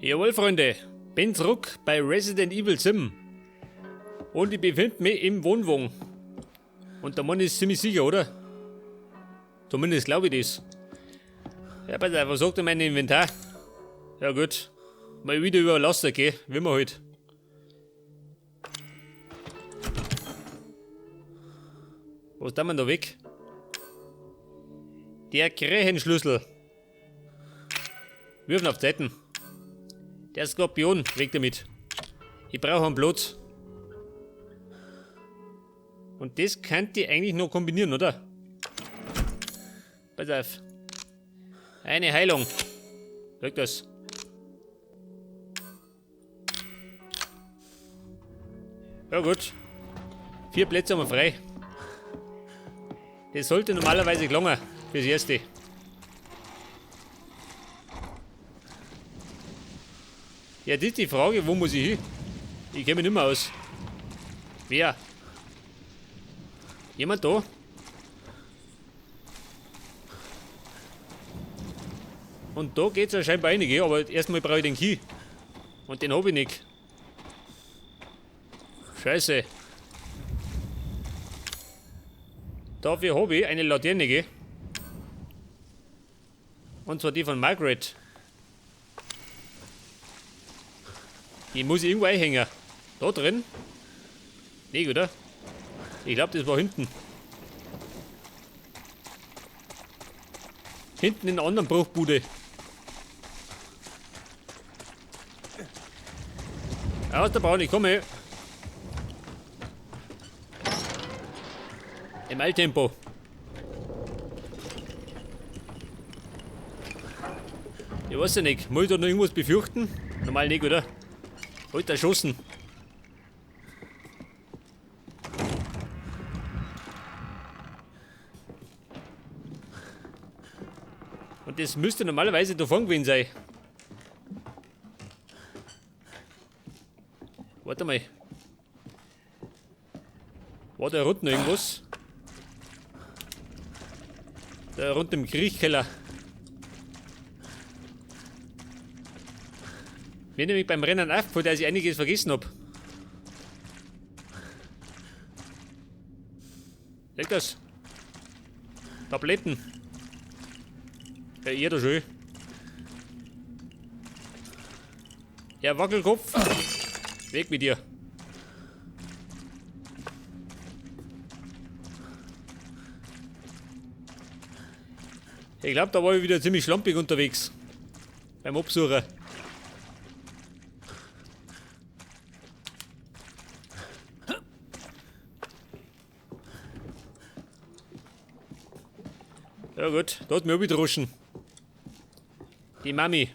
Jawohl, Freunde, bin zurück bei Resident Evil 7. Und ich befinde mich im Wohnwagen. Und der Mann ist ziemlich sicher, oder? Zumindest glaube ich das. Ja, pass auf, was sagt denn mein Inventar? Ja gut, mal wieder über Laster, gell? Wie wir halt. Was tun wir da weg? Der Krähenschlüssel. Würfen auf Zeiten. Der Skorpion, weg damit. Ich brauche einen Platz. Und das könnt ihr eigentlich noch kombinieren, oder? Pass auf. Eine Heilung. Drück das. Ja gut. 4 Plätze haben wir frei. Das sollte normalerweise gelingen fürs Erste. Ja, das ist die Frage, wo muss ich hin? Ich kenn mich nicht mehr aus. Wer? Jemand da? Und da geht's ja scheinbar rein, gell? Aber erstmal brauche ich den Key. Und den hab ich nicht. Scheiße. Dafür hab ich eine Laterne, gell? Und zwar die von Margaret. Die muss ich irgendwo einhängen. Da drin? Nee, oder? Ich glaub, das war hinten. Hinten in der anderen Bruchbude. Aus der Bahn, ich komme. Im Eiltempo. Ich weiß ja nicht, muss ich da noch irgendwas befürchten? Normal nicht, oder? Halt erschossen. Und das müsste normalerweise da vorn gewesen sein. Warte mal. War da unten irgendwas? Da rund im Kriechkeller. Mir nämlich beim Rennen aufgefallen, dass ich einiges vergessen hab. Leg das. Tabletten. Ja, ihr da schön. Ja, Wackelkopf. Weg mit dir. Ich glaub, da war ich wieder ziemlich schlampig unterwegs. Beim Absuchen. Ja gut, da hat mir auch wieder droschen. Die Mami.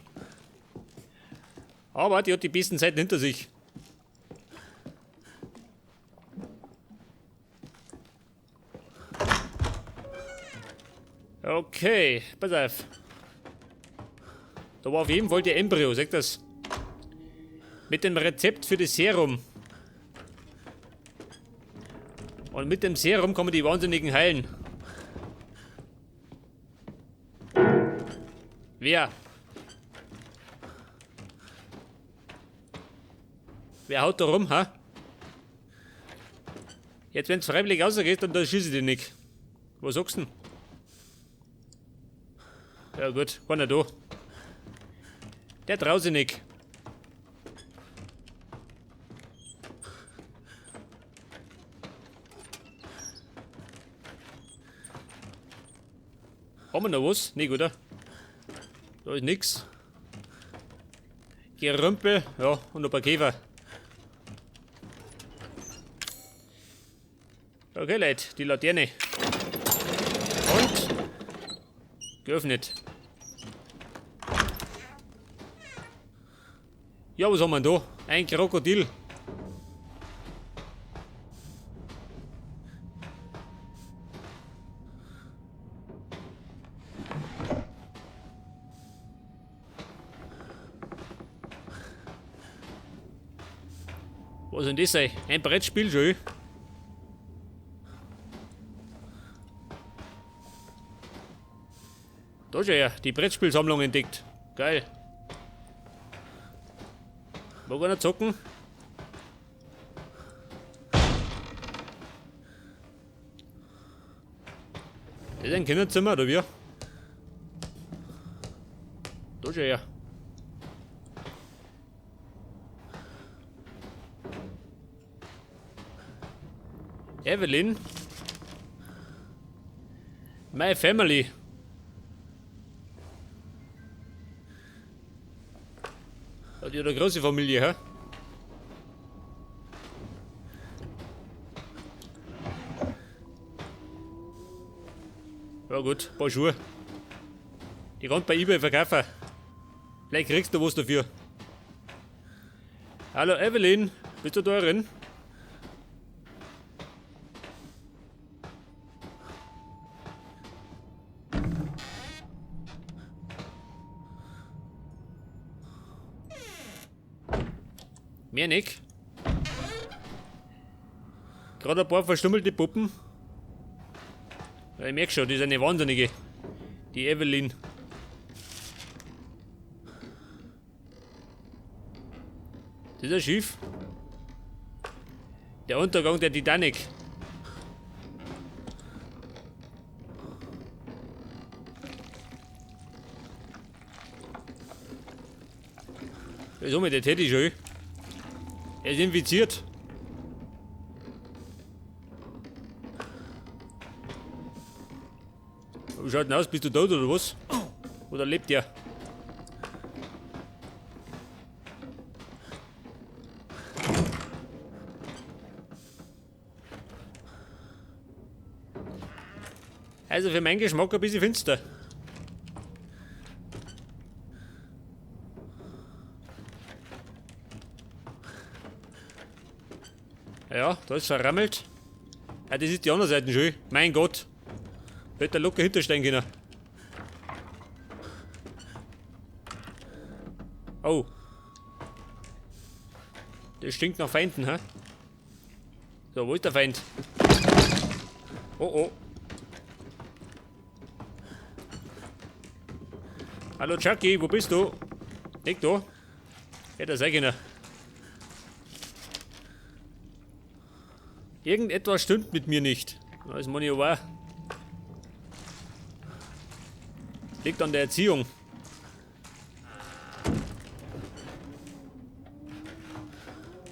Aber die hat die besten Zeiten hinter sich. Okay, pass auf. Da war auf jeden Fall der Embryo, sagt das. Mit dem Rezept für das Serum. Und mit dem Serum kann man die Wahnsinnigen heilen. Wer? Wer haut da rum, ha? Jetzt, wenn's freiwillig rausgeht, dann schieße ich dich nicht. Was sagst du denn? Ja gut, keiner da. Der traut sich nicht. Haben wir noch was? Nicht, oder? Da ist nix. Gerümpel, ja, und ein paar Käfer. Okay, Leute, die Laterne. Und geöffnet. Ja, was haben wir denn da? Ein Krokodil. Was soll denn das sein? Ein Brettspiel schon. Da schon her, die Brettspielsammlung entdeckt. Geil. Mag einer zocken? Das ist ein Kinderzimmer, oder wie? Da schau her. Evelyn. My family. Hat ja eine große Familie, hä? Ja gut, ein paar Schuhe. Die kann bei eBay verkaufen. Vielleicht kriegst du was dafür. Hallo Evelyn, bist du da drin? Mehr nicht. Gerade ein paar verstummelte Puppen. Ja, ich merk schon, die ist eine Wahnsinnige. Die Evelyn. Das ist ein Schiff. Der Untergang der Titanic. Da ist auch mit der Teddy schon. Er ist infiziert. Wie schaut denn aus? Bist du tot oder was? Oder lebt der? Also für meinen Geschmack ein bisschen finster. Ja, da ist verrammelt. Ja, das ist die andere Seite schon. Mein Gott. Hätte da locker hinterstehen können. Oh. Das stinkt nach Feinden, hä? So, wo ist der Feind? Oh, oh. Hallo Chucky, wo bist du? Nicht da? Hätte er sein können. Irgendetwas stimmt mit mir nicht. Das meine ich aber auch. Liegt an der Erziehung.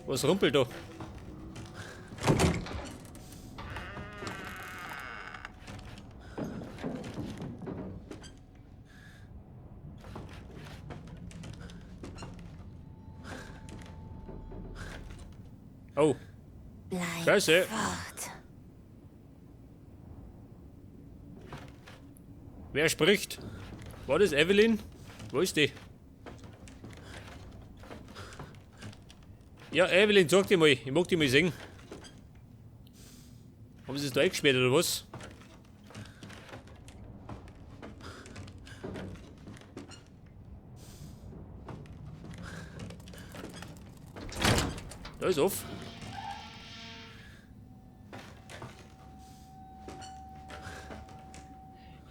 Was rumpelt da? Oh. Bleib Scheiße. fort. Wer spricht? War das Evelyn? Wo ist die? Ja, Evelyn, sag die mal. Ich mag die mal sehen. Haben sie es da eingesperrt oder was? Da ist off.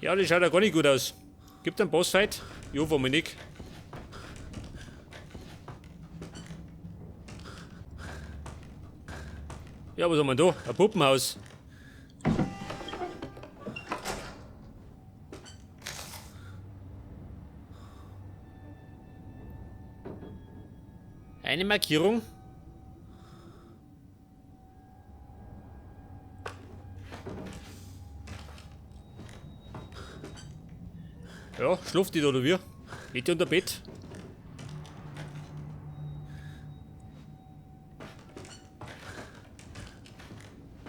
Ja, das schaut ja gar nicht gut aus. Gibt einen Bossfight? Jo, warum nicht? Ja, was haben wir da? Ein Puppenhaus. Eine Markierung. Ja, schlaft die da oder wie? Liegt die unter Bett?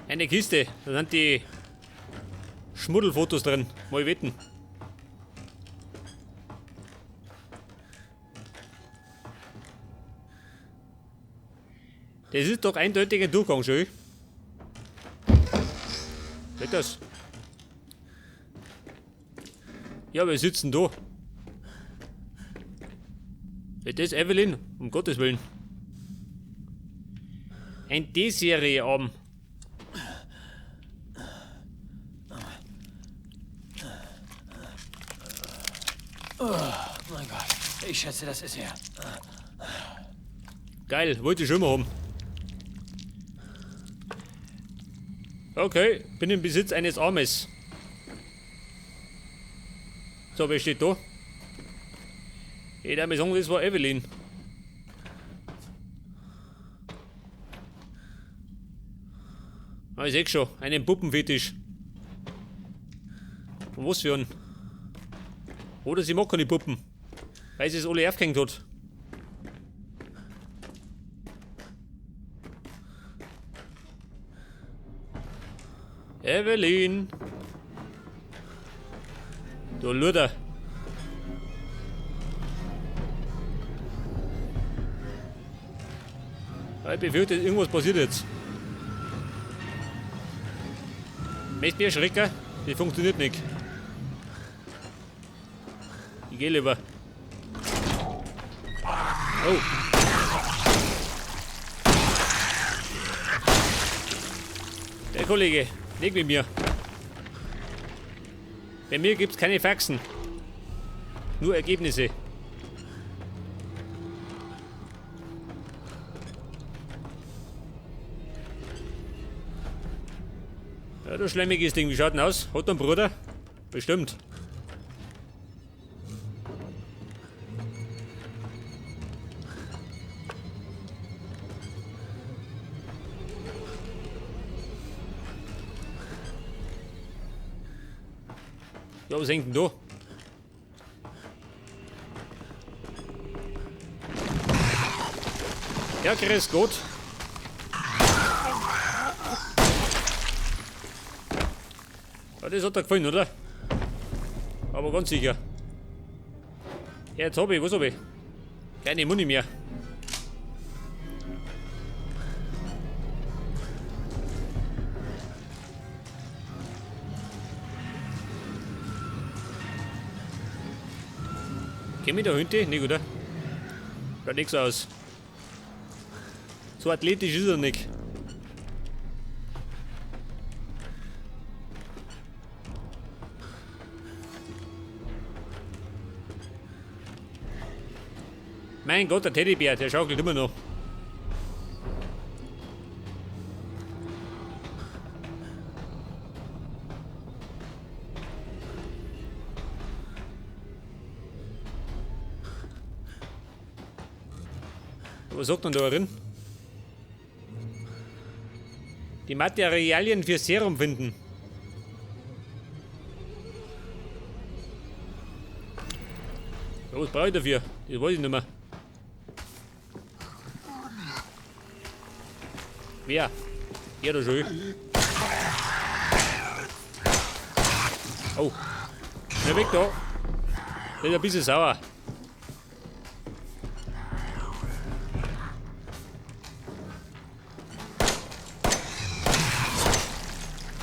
Eine Kiste, da sind die Schmuddelfotos drin. Mal wetten. Das ist doch eindeutig ein Durchgang, schön. Geht das? Ja, wir sitzen da. Das ist Evelyn, um Gottes Willen. Ein D-Serie-Arm. Oh mein Gott, ich schätze, das ist er. Geil, wollte ich schon immer haben. Okay, bin im Besitz eines Armes. So, wer steht da? Ich darf mir sagen, das war Evelyn. Ah, ich seh schon, einen Puppenfetisch. Und was für einen? Oder sie mag keine Puppen. Weil sie es alle aufgehängt hat. Evelyn! Du Luder! Ich befürchte, irgendwas passiert jetzt. Möchtest du mich erschrecken? Das funktioniert nicht. Ich geh lieber. Oh. Der Kollege, nicht mit mir. Bei mir gibt's keine Faxen. Nur Ergebnisse. Ja, du schlemmiges Ding, wie schaut denn aus? Hat er einen Bruder? Bestimmt. Ja, was hängt denn da? Ja, grüß Gott. Ja, das hat er gefallen, oder? Aber ganz sicher. Ja, jetzt hab ich, was hab ich? Keine Muni mehr. Komm ich da hinten? Nicht, oder? Schaut nicht so aus. So athletisch ist er nicht. Mein Gott, der Teddybär, der schaukelt immer noch. Was sagt man da drin? Die Materialien für Serum finden. Ja, was brauche ich dafür? Das weiß ich nicht mehr. Wer? Er da schon. Oh. Schnell weg da. Der ist ein bisschen sauer.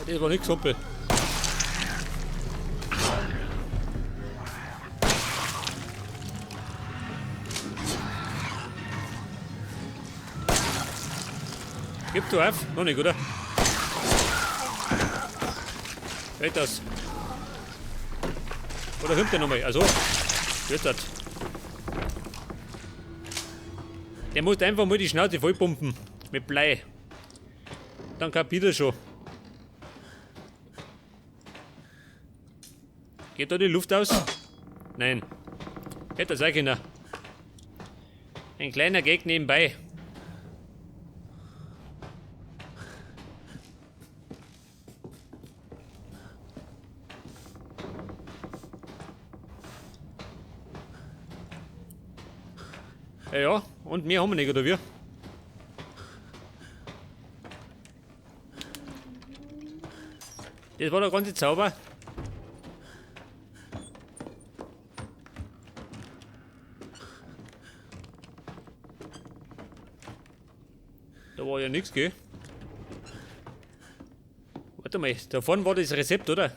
Das war nix, Kumpel. Gib du auf? Noch nicht, oder? Geht das? Oder kommt der nochmal? Also, wird das. Der muss einfach mal die Schnauze vollpumpen. Mit Blei. Dann kapiert er schon. Geht da die Luft aus? Nein. Hätte das sein können. Ein kleiner Gag nebenbei. Ja, ja, und mehr haben wir nicht, oder wie? Das war der ganze Zauber. Da war ja nix, gell? Warte mal, da vorne war das Rezept, oder?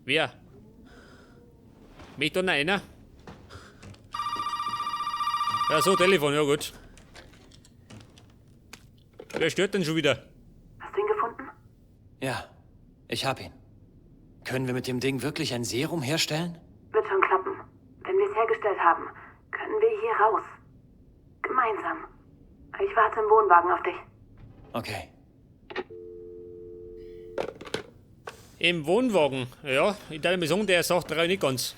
Wer? Möchte da noch einer? Ja, so, Telefon, ja gut. Wer stört denn schon wieder? Hast Ja, ich hab ihn. Können wir mit dem Ding wirklich ein Serum herstellen? Wird schon klappen. Wenn wir es hergestellt haben, können wir hier raus. Gemeinsam. Ich warte im Wohnwagen auf dich. Okay. Im Wohnwagen. Ja, ich darf mir sagen, der sagt drei nicht ganz.